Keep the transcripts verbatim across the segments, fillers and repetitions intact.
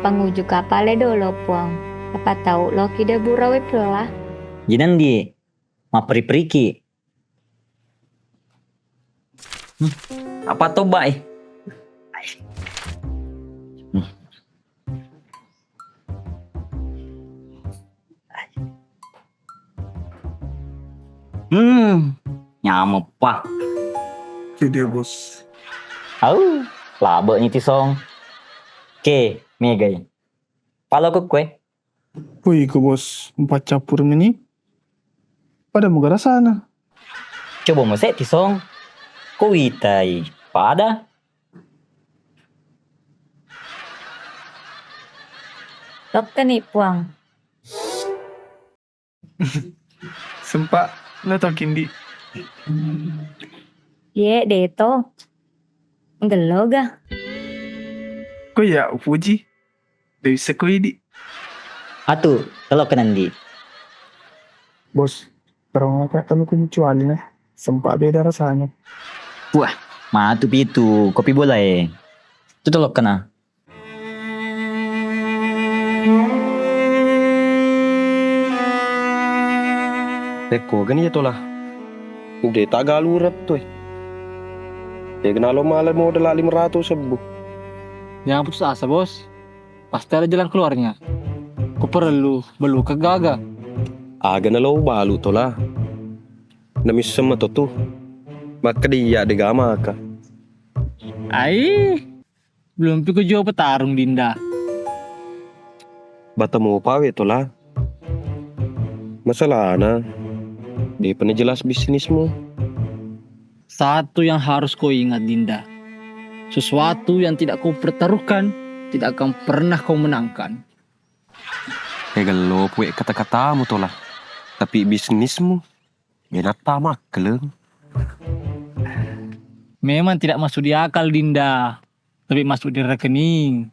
Anguju kapale dolo, Puang. Apa tau loki de burawe pella? Jinandi, mapperi-periki. Hmm. Apa toba, eh? Hmm. Hmm, nyameppa. Itu dia, Bos. Au, labe'ni Tisong. Ke, megai. Palo ke kue. Woi, ko Bos, empat campur meni. Pada muga rasana. Coba mese Tisong. Ko witai, pada. Lokkani, Puang. Sempa, lo tau kindi. Ye, deto. Gello ga. Ko ya, upuji. De' bisa ko idi. Atu, telo kenandi. Bos, terang apa telu kuncuali nih. Sempa beda rasanya. Wah, matu pitu kopi bola e. Itu telo kena. Rekko gani ya tola. De' tagalu rettu e. Degana lo mala modal lima ratus sebbu. Jangan putus asa, Bos. Pasti ada jalan keluarnya. Ku perlu belu ke gaga. Aga na lo balu tola. Namisseng mato tu. Makkeda iya de' gamaka. Ai, belum pi ku jo petarung, Dinda. Batamu pawe tola. Masalahna, de' pernah jelas bisnismu. Satu yang harus kau ingat, Dinda. Sesuatu yang tidak kau pertaruhkan, tidak akan pernah kau menangkan. Egello pue kata-katamu tola. Tapi bisnismu, benatta makkeleng. Memang tidak masuk di akal, Dinda. Tapi masuk di rekening.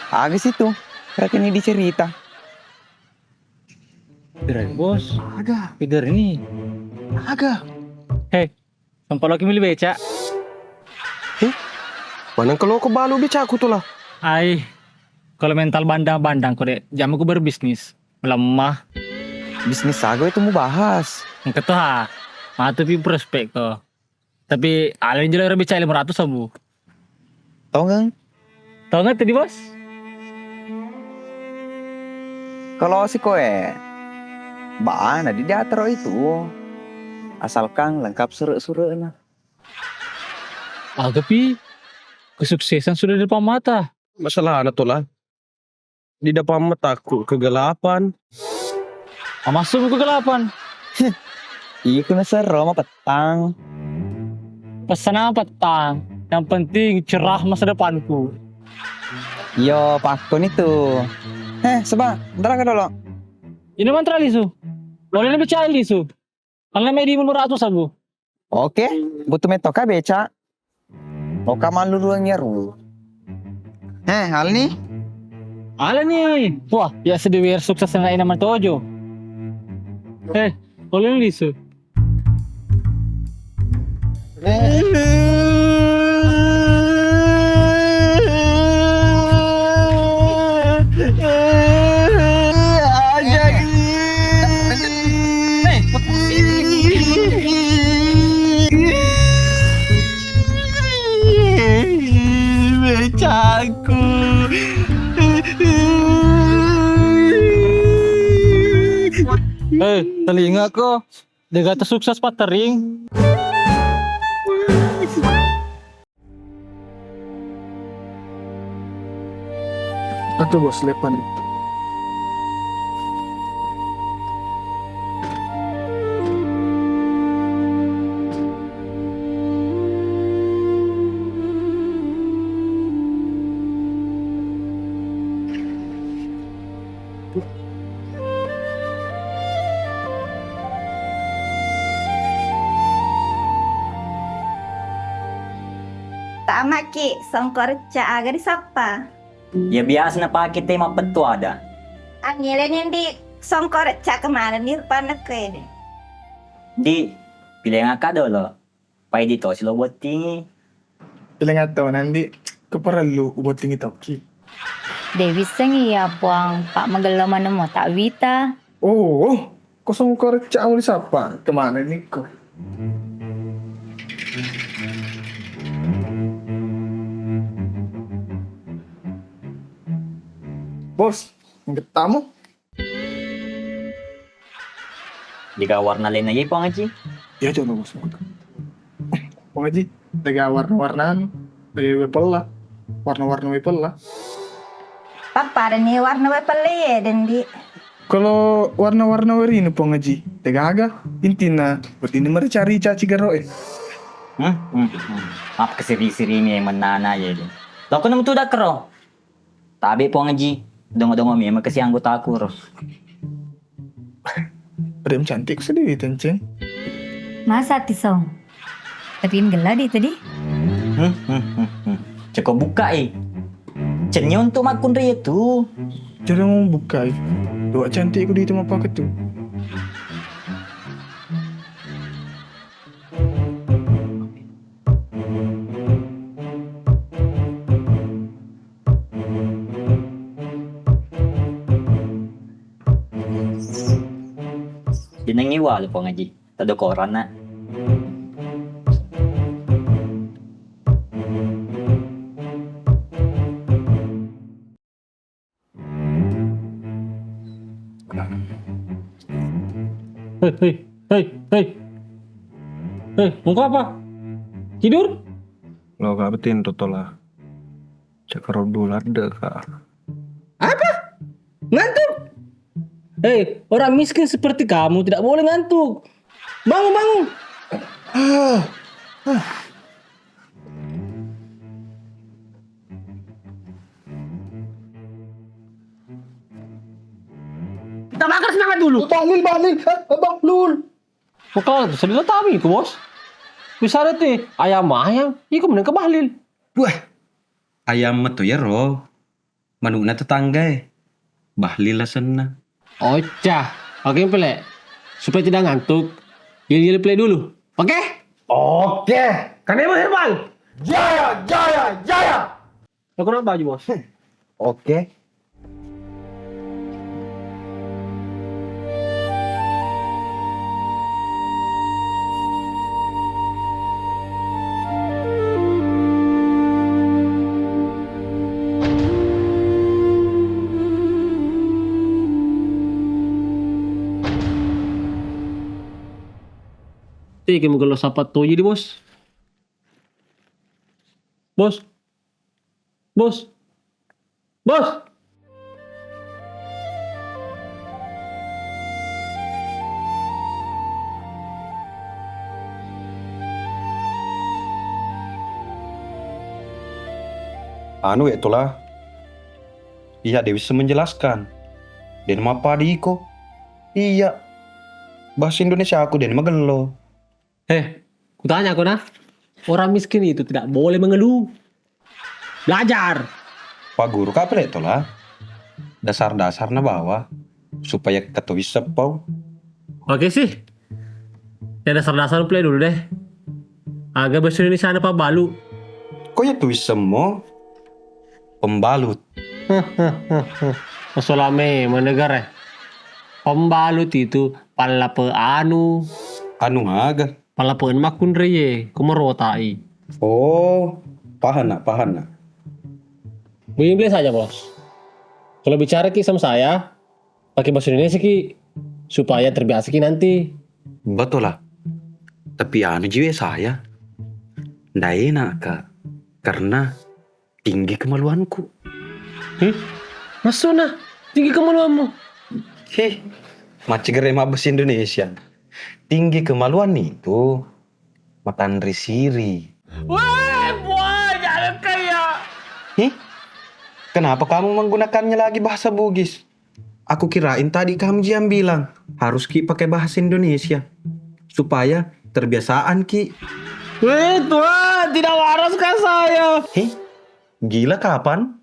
Aga situ, rekening dicerita. Pider, Bos. Aga. Pider ini. Aga. Hei, sempat lagi milih beca. Hei, mana kalau ke balu becaku tola? Ai, kalau mental bandang-bandang kok, Dek. Jamu ku berbisnis. Melemah. Bisnis sago itu mau bahas. Engke tuh ha. Matu pi prospek ko. Tapi aleng jelo ero beca lima ratus abu. Tongeng. Tongeng tadi, Bos. Kalau si koe, bana di diatero itu. Asalkan lengkap sure-surena. Aga pi, kesuksesan sudah di depan mata. Masalahna tola. Di depan mataku kegelapan. Mamasukmu kegelapan. Iku naserro mapettang. Pesan apa tang? Yang penting cerah masa depanku. Iyo, pakon itu. Eh, seba, ntar dolo. Ini mantra lisu. Boleh lebih cair lisu. Karena medi menurut aku sabu. Oke, butuh metoka beca. Oka malluruang yaru. Eh, Alni? Alni. Wah, ya sedih wir sukses na ina matojo. Eh, boleh lisu. Becaku. Eh, telinga ko. Dega tersukses patering. Atu bos, lepan. Tamaki, songko recca aga disappa? Iya biasa napake te mappettu ada. Angngileni ndi songko recca kemana ni rupanna kene. Ndi, pileng akka dolo. Pai di tosi lo bottingi. Pileng atto nandi, keperlu ubottingi tokki. De' wissengngi iya, Puang, pa' magello maneng mo ta' wita. Oh, kosong ko reccamu disappa, kemana niko? Bos, ngettamu? De'ga warna lainna iye, Puang Haji? Iya, coba, Bos. Puang Haji, de'ga warna-warna anu, eh, wae pella. Warna-warna wae pella. Pappada ni warna wae pella iye, Dendi. Kalau warna-warna wae rino, Puang Haji, de'gaga. Intinna, weddinni marica-rica cigaro e. Hmm, hmm, hmm. Maaf kesiri-siri ni mennana iye, Den. Loko nemu tu dakkero. Tabe, Puang Haji, dongo-dongo memang kasi anggotaku ro. Rem cantik sedih, Tenceng. Masa, Tisong? Tapi gella di tadi. Hmm, hmm, hmm, hmm. Ceko buka, eh. Cenyo untuk makunri itu. Jangan mau buka, eh. Dua cantik ku di itu apa ketu. Jenengngi wale, Puang Haji. Tado koranna. Hei, hei, hei, hei. Hei, mau apa? Tidur? Lo ka betin tu tola. Cakar dulu ada ka. Apa? Ngantuk? Hei, orang miskin seperti kamu tidak boleh ngantuk. Bangun, bangun. Kita bakar semangat dulu. Bahlil, Bahlil, eh, Bahlul. Maka sedih tahu itu, Bos. Bisa ada teh ayam-ayam, iku meneng ke Bahlil. Wah, ayam metu ya, Ro. Manukna tetanggae. Bahlil asenna. Ocah, oke pele. Supaya tidak ngantuk, yel-yel pele dulu. Oke? Oke. Kan emang herbal. Jaya, jaya, jaya. Aku nak baju, Bos. Oke. Tega magello sappa toji di, Bos. Bos. Bos. Bos. Anu, Wek Tola. Iya, de' wisseng menjelaskan. De' na mappada iko. Iya. Bahasa Indonesia aku de' na magello. Heh, kutanya ko nah, orang miskin itu tidak boleh mengeluh. Belajar. Pak Guru ka pele Tola. Dasar-dasar na bawa supaya ketu wisseng pau. Oke sih. Ya dasar-dasar pele dulu deh. Aga bahasa Indonesia na pabbalu. Ko iya tu wisseng mo? Pembalut. Masalame menegara. Pembalut itu pallape anu. Anu aga? Pallape makkunraie, ko merotai. Oh, paham nak, paham nak. Begini saja, Bos. Kalau bicara ki sama saya, pakai bahasa Indonesia ki, supaya terbiasa ki nanti. Betul lah. Tapi anu jiwe saya, ndak enak, Kak. Karena tinggi kemaluanku. Hih? Maksudna tinggi kemaluanmu? Hih, macigere mabbahasa Indonesia. Tinggi kemaluan itu matanre siri. Weh, buah, jangan kaya. Hih? Kenapa kamu menggunakannya lagi bahasa Bugis? Aku kirain tadi kamu yang bilang harus ki pakai bahasa Indonesia supaya terbiasaan ki. Weh, Tuhan, tidak waras kah saya? Hih? Gila kapan?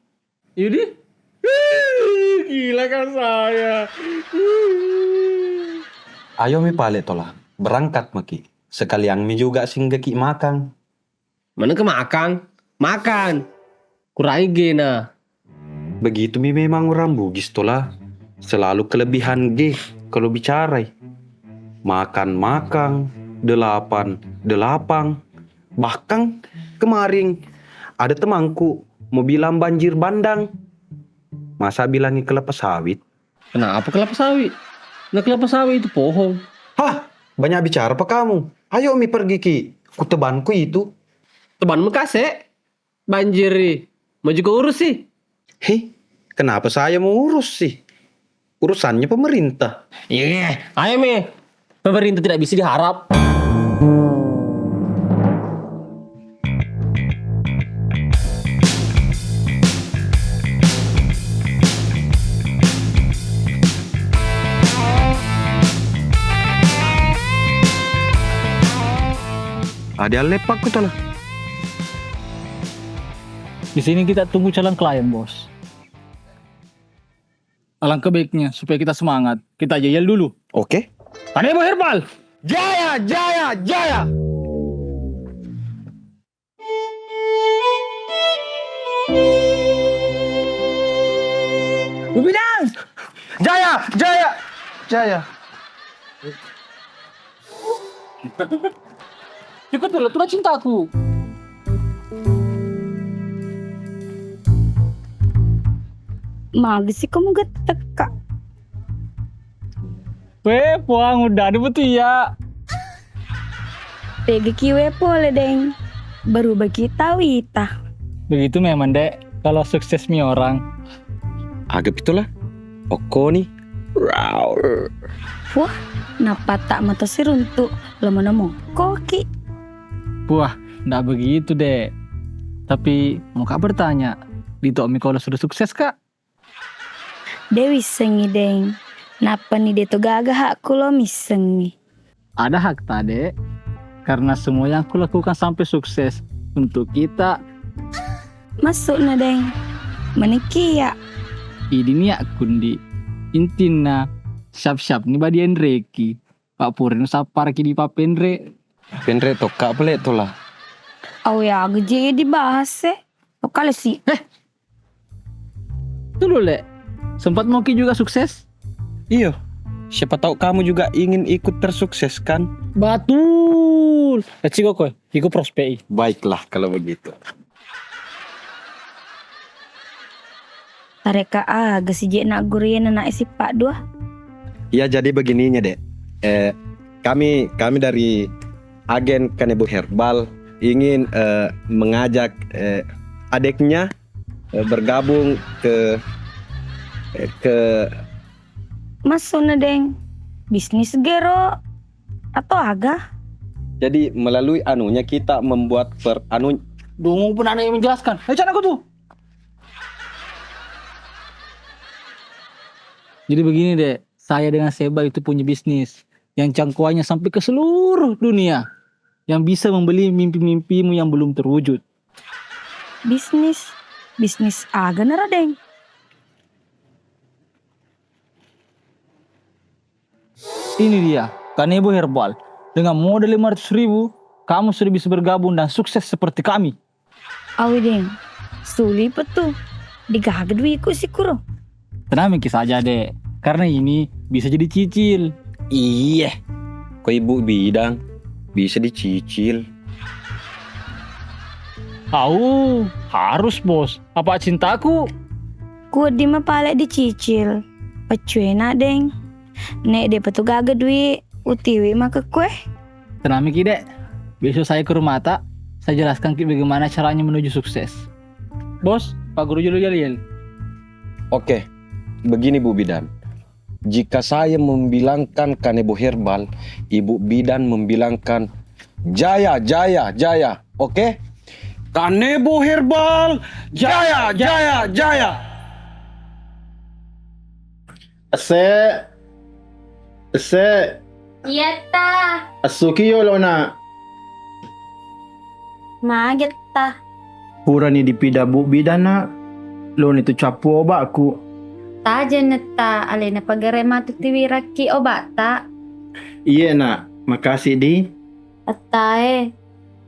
Yudi? Gila kah saya? Ayo mi pale Tola, berangkat maki. Sekalian mi juga singgaki makang. Mana ke makang? Makan. Kurai gena. Begitu mi memang orang Bugis tola, selalu kelebihan G kalau bicarai. Makan-makan, delapan-delapan. Bahkan kemarin ada temanku mau bilang banjir bandang. Masa bilangi kelapa sawit? Kenapa kelapa sawit? Nah, kelapa sawit itu pohon. Hah, banyak bicara apa kamu? Ayo mi pergi ki, ku tebanku itu. Tebanmu kase, banjiri. Mau juga urus sih. Hei, kenapa saya mau urus sih? Urusannya pemerintah. Iya, ayo mi. Pemerintah tidak bisa diharap. Ada lepak ku tola. Di sini kita tunggu calon klien, Bos. Alangkah baiknya supaya kita semangat, kita aja yel dulu. Oke. Kanebo Herbal. Jaya, jaya, jaya. Bubidang. Jaya, jaya, jaya. Ikut dulu, tuh cintaku. Magesiko mugettekka. Weh, puang, udah ada betul ya. Pegeki we pole, Deng. Berubah kita wita. Begitu memang, Dek. Kalau sukses mi orang. Aga pitola. Okkoni. Wah, nappa tak mata siruntuk. Lama-lama koki. Wah, ndak begitu, Dek. Tapi mau kak bertanya, di Tommy kalau sudah sukses, Kak? De wissengngi, Deng. Nappani de to gaga hakku lo missengngi. Ada hakta, Dek. Karena semua yang kulakukan sampai sukses untuk kita. Maksudna, Deng? Menikki ya? Idi niat kundi. Intinna, siap-siap ni badi enreki. Pak Purino sapparaki di Pak Penre. Penre tokka pale tola. Awe aga je dibahas e. Lokale si. Eh, Tulu, Lek. Sempat mau ki juga sukses? Iyo. Siapa tahu kamu juga ingin ikut tersukses, kan? Batul. Let's go, Koy. Iko prospek. Baiklah, kalau begitu. Tareka aga si je nak guru ya nak isi pak dua. Ya, jadi begininya, Dek. Eh, kami kami dari agen Kanebo Herbal ingin eh, mengajak eh, adiknya eh, bergabung ke eh, ke Maksudna, Deng? Bisnis gero atau aga? Jadi melalui anunya kita membuat per anu. Dungu pun anak yang menjelaskan. Ayo cak aku tuh. Jadi begini, Dek, saya dengan Seba itu punya bisnis yang jangkauannya sampai ke seluruh dunia, yang bisa membeli mimpi-mimpimu yang belum terwujud. Bisnis? Bisnis aga naro, Deng? Ini dia, Kanebo Herbal. Dengan modal lima ratus ribu, kamu sudah bisa bergabung dan sukses seperti kami. Awe, Deng, suli petu. Digaga duiku sikuro. Tenang miki saja, Dek. Karena ini bisa jadi cicil. Iye, ko ibu bidang bisa dicicil. Au, harus, Bos. Apa cintaku? Kuwedding mapale dicicil. Paccuena, Deng. Nek de petu gaga dui, utiwi maka kue. Tenang miki, Dek. Besok saya ke rumah tak, saya jelaskan ki bagaimana caranya menuju sukses. Bos, Pak Guru Julu Jalil. Oke, begini Bu Bidan. Jika saya membilangkan Kanebo Herbal, Ibu Bidan membilangkan jaya, jaya, jaya. Oke? Kanebo Herbal, jaya, jaya, jaya. Ese, ese. Iyatta. Essuki yolona. Magetta. Purani dipida Bu Bidan, Nak. Loni tu cappu obakku. Tajennetta, alena pagare matu tiwirakki obatta. Iye, Nak. Makasih di. Attae,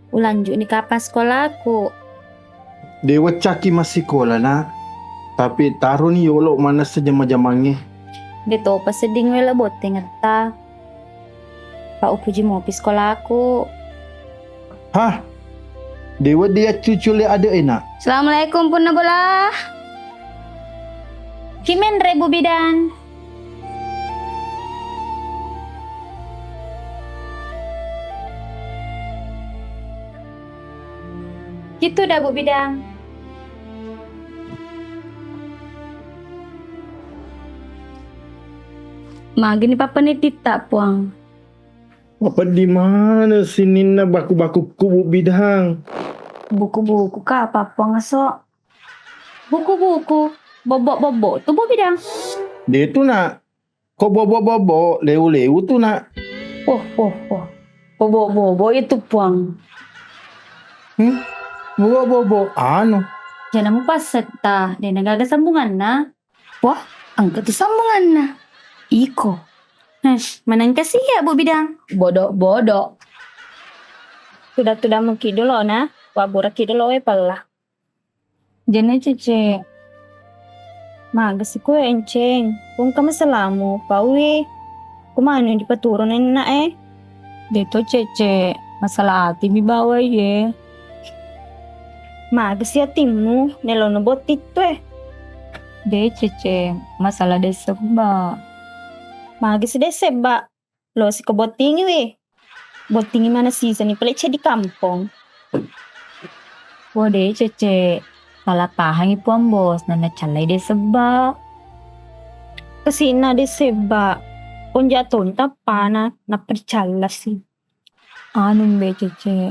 ulanjuni kapang sekolaku. De weccaki massikola, Nak. Tapi taroni yolo manessa jama-jamangnge. De topa sedding wela bottengetta. Pa upuji mopi sekolaku. Hah? De wedding yaccucule ade'e, Nak? Assalamualaikum, Punna Bola. Kimenre, Bu Bidang. Kitu da, Bu Bidang. Magani pappanedditta, Puang. Mapeddi maneng sininna baku-bakukku, Bu Bidang. Buku-buku ka apa, Puang Aso? Buku-buku, bobbo-bobbo tu, Bu Bidang. De tu, Nak. Ko bobbo-bobbo, lewu-lewu tu, Nak. Oh, oh, oh. Bobbo-bobbo itu, Puang. Hmm? Bobbo-bobbo anu. Jana mupassetta, dena gaga sambunganna. Wah, engka tu sambunganna. Iko. Heh, manengka sia, Bu Bidang. Bodo-bodo. Tuda-tuda muki dolo na, wabburaki dolo we pella. Jenne Cece. Magasi ko enceng, pungka masalamu, paui. Kumanu dipaturun enna e. Deto Cece, masalah ati mi bawai e. Magasi atimmu, nelono botting tu e. De Cece, masalah de sebba. Magasi de sebba, lo siko bottingi wi. Bottingi mana sisani pale ceddi kampong. Wo de Cece, pala pahangi Puang Bos, nana callai de sebba. Kesina de sebba, onja tonta pana, nappa dicallasi. Anu mbe Cece,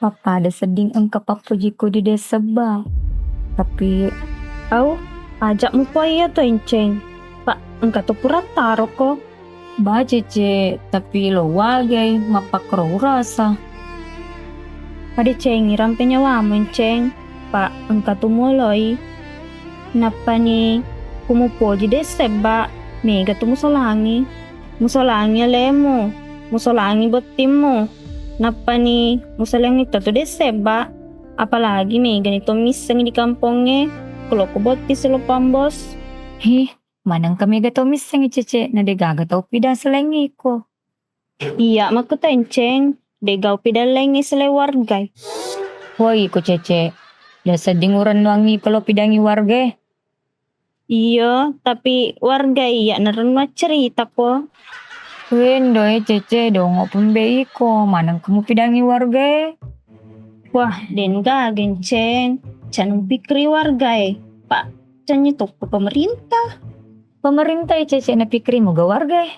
pappada sedding engka pappojikku di de sebba. Tapi au, ajak mupo iya to enceng. Pak, engka to pura taroko. Ba Cece, tapi lo wagai, mappakkoro urasa. Padecengi rampe nyawamu enceng, Pak, engka tu moloi. Nappani kumupoji de sebba, mega tu musolangi. Musolangi alemu, musolangi bottimmu, nappani musalangi tatu de sebba, apalagi megani to missengi di kampongnge, ko lokko botting silo Puang Bos. Hi, manengka mega to missengi Cece, na de gaga tau pidang selaing iko. Iya, makku tenceng, de gau pidang laingnge selaing wargai. Woi, ko Cece, de sedding urennuangi ko lo pidangi wargai. Iyo, tapi warga iya narennu accerita ko. Wendo e Cece, dongo pembe iko, maneng kamu pidangi warga e. Wah, den gaga enceng, canung pikri warga e, Pak, canyi tokko pemerintah. Pemerintah e Cece na pikri moga warga e.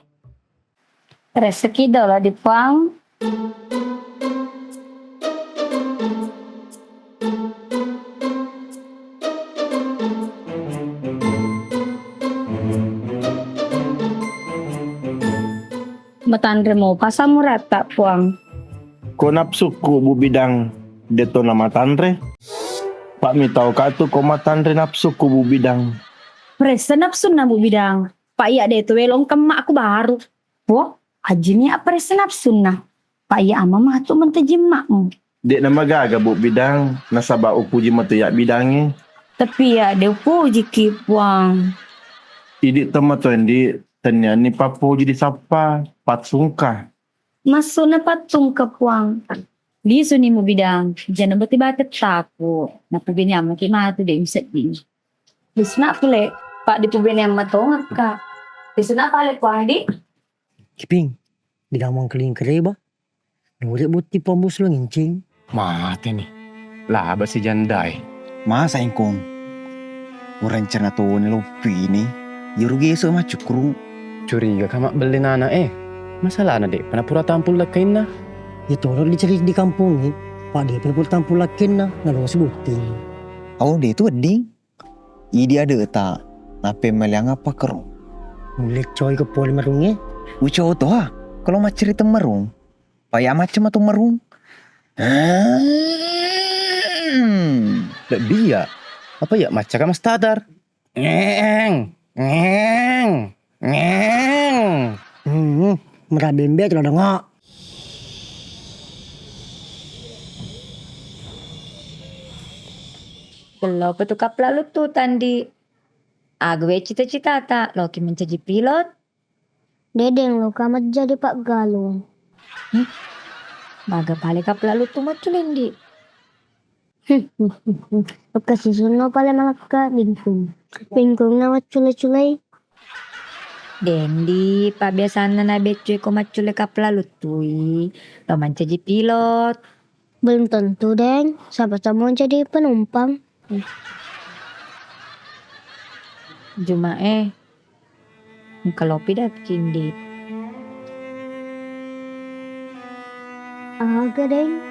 Rezeki dolo di Puang. Matanre mopa samuratta, Puang. Ko nafsukku, Bu Bidang, deto na matanre. Pak mitau ka tu ko matanre nafsukku, Bu Bidang. Pressa nafsunna, Bu Bidang. Pak iya deto welong kemma aku baru. Wo, ajini apparessa nafsunna. Pa iya ama matu mentejimmakmu. Dek namagaga, Bu Bidang, nasaba upuji matu ya bidangi. Tapi ya de upujiki, Puang. Idi temma to endi, tenniani pappuji disappa, patsungka. Maksudna patsungka, Puang. Lisuni mu bidang, jana bati bate taku. Napubini amma ki matu de misedding. Lisuna pule, Pak, dipubene amma tongakka. Lisuna pale, Puang, di. Kiping, digamang keling kereba. Nure botti Puang Bos lo ngincing. Mate ni. Laba si jandai. Masa engkong. Urencana toni loppi ni. Yoru geso macukrung. Curiga ka mabbelle nana e. Masalahna de pana pura tampul lakkainna. Ya tolo dicerit di kampung ni. Pak de pana pura tampul lakkainna. Nalo si botting. Au de tu wedding. Idi adeta, nappemmaliang appakerung. Mulle coi ko pole marungnge? Ucoto ha, kalo maccerita marung. Paya macca matu marung. Hmm. Lebbi ya. Apa ya macca ka mastatar? Ngeng, ngeng, ngeng. Hmm, mera bembe kalo denga. Kello petu kapla luttu tandi. Aga we cita-citata, loki mencaji pilot? Dedeng loka majjadi paggalung. Ih, maga pale kapla luttu macculendi. Oka sisunno pale malakka bingkung. Bingkungna maccule-culei. Dendi, pabiasanna na beccue ko maccule kapla luttui, lo mancaji pilot. Belum tentu, Deng. Siapa tahu mau jadi penumpang. Jumae, engka lopi dakki, Ndi. Aga, Deng?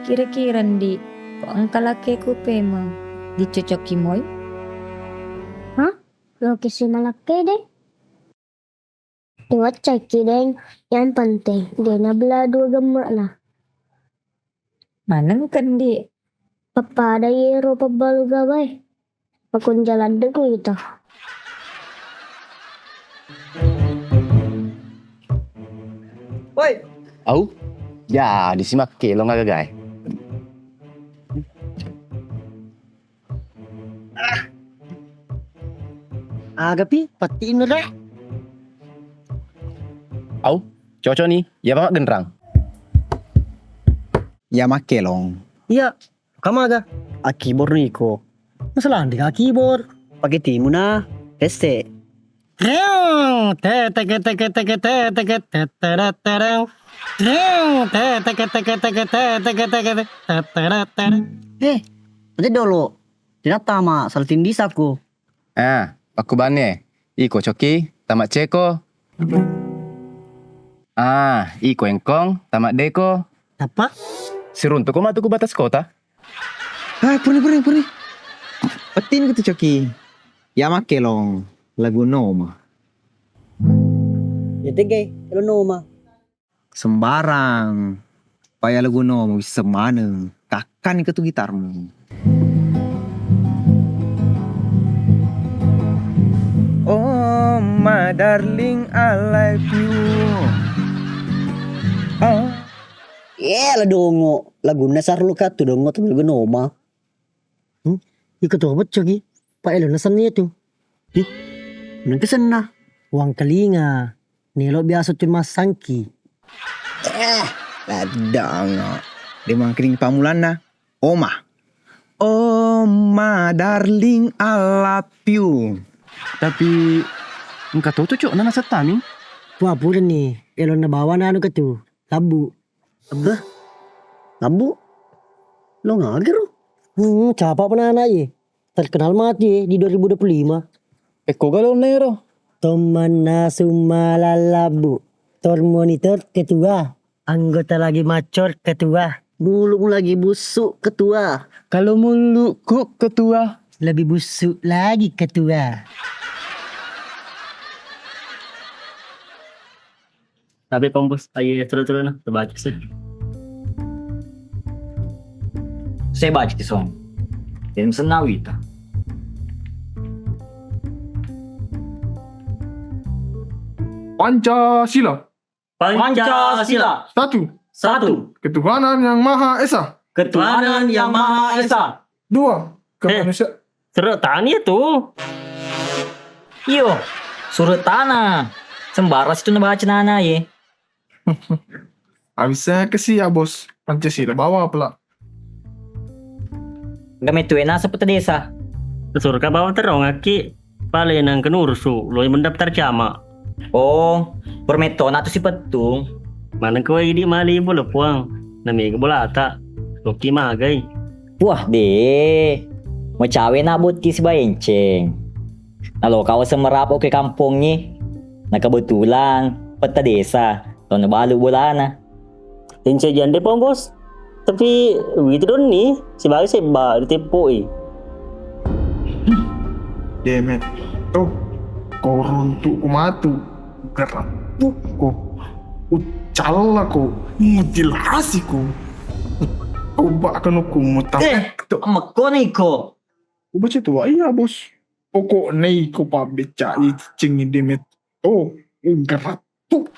Kira-kira, Ndi, ko engka lakkeku pemeng, dicocokki moi? Hah? Loki si malakke, Deng? Tuwaccakki, Deng. Yang penting, de' nabela dua gemme'na. Maneng kendi. Pappada yero pabbalu gawae. Pakunja ladde' ku ita. Woi. Au? Jadi si makkelong agagae. Ah. Agapi, patti'nu, Rek. Au, cocok ni. Iya, Pak, genrang. Iya, makkelong. Iya, kamaga? Akibor niko. Masalah ndi akibor. Pakai timu na, peste. Reng, te, teke, teke, teke, te, teke, te, tere, tereng. Reng, te, teke, teke, teke, te, teke, teke, te, tere, tereng. Eh, aja dolo. Tidak tama, salah tindisakku. Ah, pakkubanni e. Iko coki, tama ceko. Ah, iko engkong, tama deko. Apa? Siruntuko matu ku batas kota. Ah, purni, purni, purni. Pettini ku tu coki. Ya makkelong lagu Noma. Ya tege, lo Noma. Sembarang. Paya lagu Noma wisseng maneng. Kakkani ke tu gitarmu. Oh my darling, I love you. Oh. Eh, la dongo. Lagunna sarlo kattu dongo tu lagu Noma. Hmm? Iko to boccoki. Pa elo nasenna tu. Ih, nengka senna. Uang kelinga. Nelo biasa tu massangki. Eh, laddango. De mangkiring pamulanna. Oma. Oma, darling, I love you. Tapi engka to tu, Cok, nana settami. Wah, pura ni. Elo na bawa nanu ke tu. Labbu. Abbah, Labbu, lo ngagero? Hmm, capa penana ye. Terkenal mati ye di dua ribu dua puluh lima. Ekko galo nero. Tomanna sumala Labbu. Tor monitor ketua. Anggota lagi macor ketua. Bulumu lagi busuk ketua. Kalau mulukku ketua. Lebih busuk lagi ketua. Tapi pong bos, ayo terus-terus nah, terbaca sih. Saya baca ki song. Jadi sennawi ta. Pancasila. Pancasila. Satu. Satu. Ketuhanan Yang Maha Esa. Ketuhanan Yang Maha Esa. Dua. Eh, kemanusia- Sure' tana tu. Iyo, sure' tana. Sembarang situ nabaca nana ye. Abissa kasi ya bos, Pancasila bawa pula. Game tu enak seperti desa. Surga bawa terong aki. Pale nang kenurusu, loi mendaftar camat. Oh, permetona tu si Pettung. Maneng ko idi mali bola puang. Namega bolata. Loki magai. Wah de, macawe na botti sibaenceng. Nalo kau semerapo ke kampongngi. Na kebetulan petta desa, tau nabalu bolana. Tenca jande pong bos. Tapi witu donni sibawa sebba ri teppoi. Demet. Oh, ko runtu'ku matu. Garappukko. Uccallako. Mutilasiko. Coba kanukku mutang. Eh, to. Mekkoniko. Ubaca tu iya bos. Pokokna iko pabbecai ciccingngi Demet. Oh, garappuk.